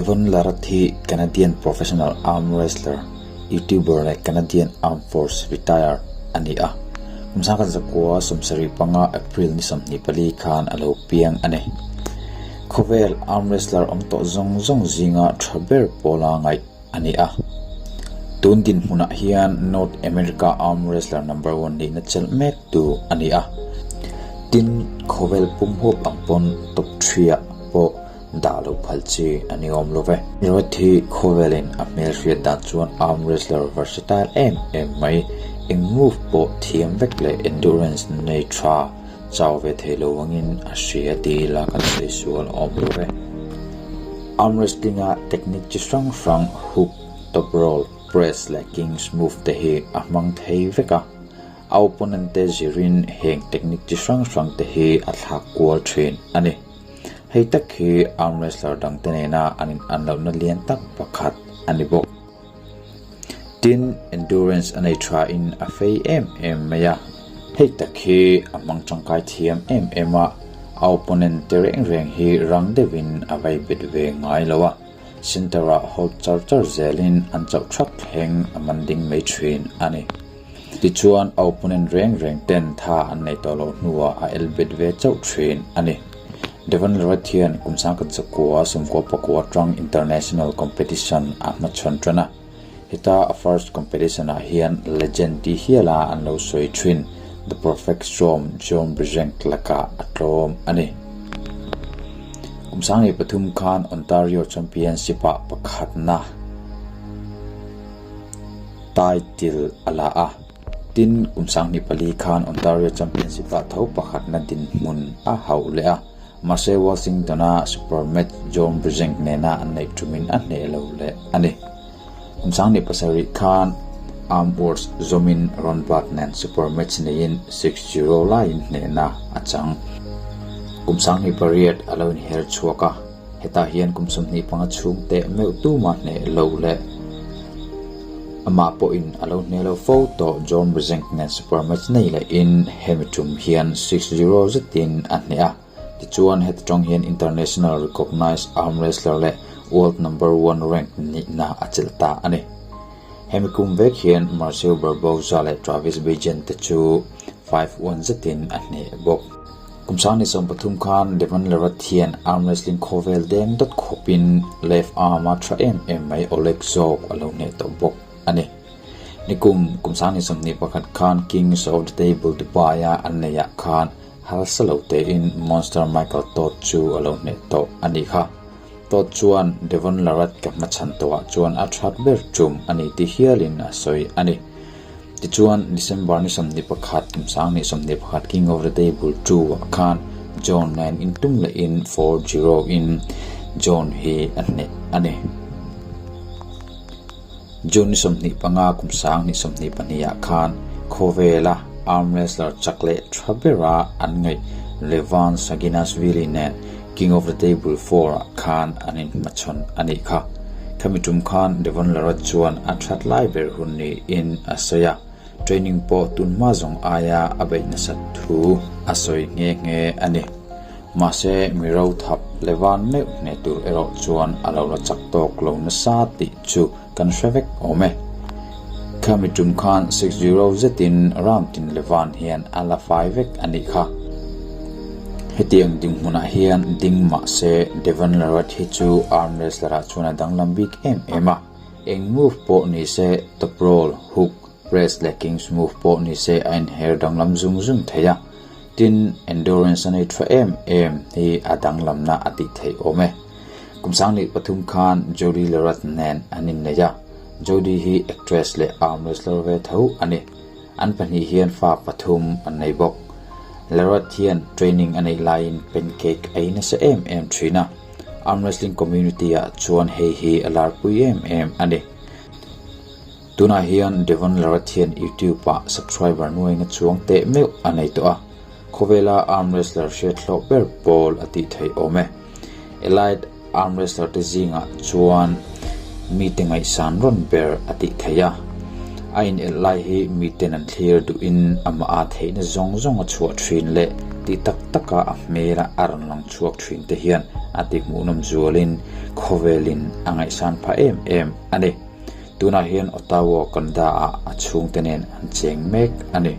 Devon Larratt hi Canadian professional arm wrestler, YouTuber leh Canadian Armed Force retired a ni a. Kum sangkhat zakua 75 April ni 24 khan a lo piang a ni. Khawvel arm wrestler awm tawh zawng zawng zinga tha ber pawla ngaih a ni a. Tun dinhmunah hian North America arm wrestler number one nihna chelh mek tu a ni a. Tin, khawvel pum huap ang pawn top three-ah pawh dah loh phal chi a ni awm lo ve. Ruat hi khawvelin a hmel hriat dan chuan arm wrestler versatile em em mai, eng move pawh thiam vek leh endurance nei tha chau ve thei lo angin a hria ti ila kan sawi sual awm lo ve. Arm wrestling a technique chi hrang hrang hook, top roll, press leh king's move te hi a hmang thei vek a, a opponent te zirin heng technique chi hrang hrang te hi a thlak kual thin a ni. Hei tak hi arm wrestler dangte nena an in-an lohna lian tak pakhat a ni bawk. Tin, endurance a nei thain a fei em em mai a, hei tak hi a hmang tangkai thiam em em a, a opponent te reng reng hi rang deuhin a vai bet ve ngai lo a, center-ah hold char char zelin an chauh thak thleng a man ding mai thin a ni. Tichuan, a opponent reng reng ten tha an nei tawh loh hnuah a el bet ve chauh thin a ni. Devon Larratt hian kum sangkhat zakua sawmkua pakua atang international competition a hmachhawn tan a. Heta a first competition ah hian legend tih hiala an lo sawi thin The Perfect Storm John Brzenk lakah a tlawm a ni. Kum 2003 khan Ontario Championship ah pakhatna Title a la a, tin kum 24 khan Ontario Championship ah tho pakhatna dinhmun a hauh leh a, mahse Washington-a Supermatch John Brzenk nena an neih tumin a hneh lo leh a ni. Kum 27 khan Arm Wars zawmin Ron Batt nen Supermatch neiin 6-0 laiin hnehna a chang. Kum 28 a lo inher chhuak a. Hetah hian kum 25 chhung teh meuh tuma hneh lo leh amah pawhin a lo hneh lo fo tawh John Brzenk nen super match nei lehin hemi tum hian 6-0 zetin a hneh a. Tichuan heti tawng hian international recognized arm wrestler leh world number one rank nihna a chelh ta a ni. Hemi kum vek hian Marcel Barboza leh Travis Bagent te chu 5-1 zetin a hneh bawk. Kum 2013 khan Devon Larratt hian arm wrestling khawvel deng dawt khawpin left arm a tha em em mai Oleg Zhokh a lo hneh tawh bawk a ni. Nikum kum 2021 khan Kings of the Table Dubai a an neihah khan harsa lo tein Monster Michael Todd chu a lo hneh tawh a nih kha. Todd chuan Devon Larratt ka hmachhan tawhah chuan a that ber tum a ni ti hialin a sawi a ni. Tichuan, December ni 21, kum 2021 King of the Table 2 ah khan John nen intum lehin 4-0 in John hi a hneh a ni. June ni 25, kum 2022 ah khan khawvela arm wrestler chak leh tha bera an ngaih Levan Saginashvili nen King of the Table 4 ah khan an inhmachhawn a nih kha. Khami tum khan Devon Larratt chuan a that lai ber hun niin a sawi a, training pawh tun hma zawng aia a beih nasat thu a sawi nghe nghe a ni. Mahse, mi ro thap Levan meuh hneh tur erawh chuan a lo la chak tawk lo nasa tih chu kan hre vek awm e. Khami tum khan 6-0 zetin round tin Levan hian a la fai vek a nih kha. Hetiang dinghmunah hian ding mah se Devon Larratt hi chu arm wrestler ah chuan a danglam bik em em a, eng move pawh ni se top roll, hook, press leh king's move pawh ni se a inher danglam zung zung thei a, tin endurance a nei tha em em hi a danglamna a tih theih awm e. Kum 2003 khan Jody Larratt nen an innei a, Jody hi actress leh arm wrestler ve tho a ni. An pahnih hian fa pathum an nei bawk. Larratt hian training a neih laiin pancake a ei nasa em em thin a, arm wrestling community ah chuan hei hi a larpui em em a ni. Tunah hian Devon Larratt hian YouTube ah subscriber nuainga chuang teh meuh a nei tawh a, khawvela arm wrestler hriat hlawh ber pawl a tih theih awm e. Elite arm wrestler te zingah chuan mite ngaihsan rawn ber a tih theih a, a inelh lai hi miten an thlir duhin amah a theihna zawng zawng a chhuah thin leh. Tih tak taka a hmela a rawn lang chhuak thin te hian a ti hmuhnawm zualin khawvelin a ngaihsan phah em em a ni. Tunah hian Ottawa, Canada-ah a chhungte nen an cheng mek a ni.